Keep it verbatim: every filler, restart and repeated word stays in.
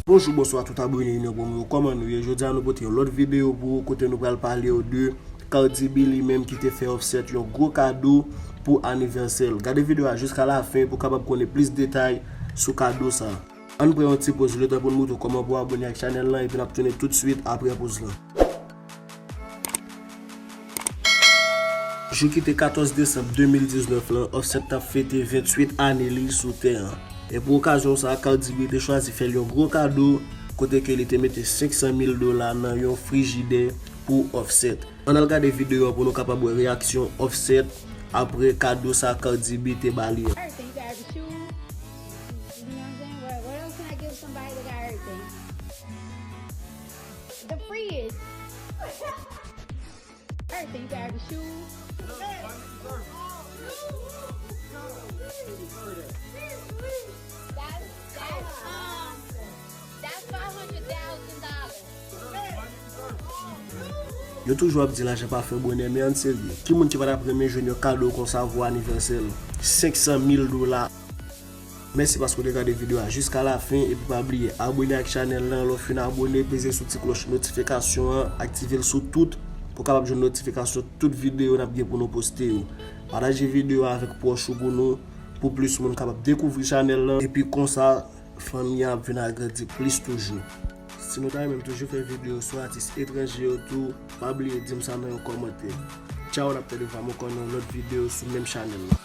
Bonjou, bonswa tout abone Inyon Promo yo, kòman nou ye? Jodi a nou pote yon lòt videyo pou ou kote nou pral pale w de Cardi B li menm ki te fè Offset yon gwo kado pou anivèsè l. Gade videyo a jiska la fen pou w kapab konnen plis detay sou kado sa. Ann pran yon ti poz letan pou n moutre w kòman pou w abone ak chanèl lan epi n ap tounen toutswit apre poz lan. Jou ki te katòz desanm de mil diznèf lan, Offset t ap fete venntuit ane li sou tè an. E pou okazyon sa, Cardi B te chwazi fè l yon gwo kado kote ke li te mete senk san mil dola nan yon frijidè pou Offset. Ann al gade videyo an pou nou kapab wè reyaksyon Offset apre kado sa Cardi B te ba li an. Everything. You got the shoes. You know what I'm saying? What, what else can I give somebody that got everything? The fridge. Everything. You got the shoes. That's, that's, um, that's five hundred thousand dollars. Yo toujou ap di lajan pa fè bonè, men ann serye. Ki moun ki pa t ap renmen jwenn yon kado konsa pou anivèsè l? Senk san mil dola. Mèsi paske w te gade videyo a jiska la fen, epi pa bliye abone ak chanèl lan, lè w fin abone, peze sou ti klòch notifikasyon an, aktive l sou tout, pou w kapab jwenn notifikasyon tout videyo n ap gen pou nou poste yo. Pataje videyo a avèk pwòch ou pou nou, pou plis moun kapab dekouvri chanèl lan, epi konsa, fanmi an ap vin agrandi plis toujou. Si nou ta renmen m toujou fè videyo sou atis etranje yo tou, pa bliye di m sa nan yon kòmantè. Tchaw, n ap tande vwa m ankò nan yon lòt videyo sou menm chanèl lan.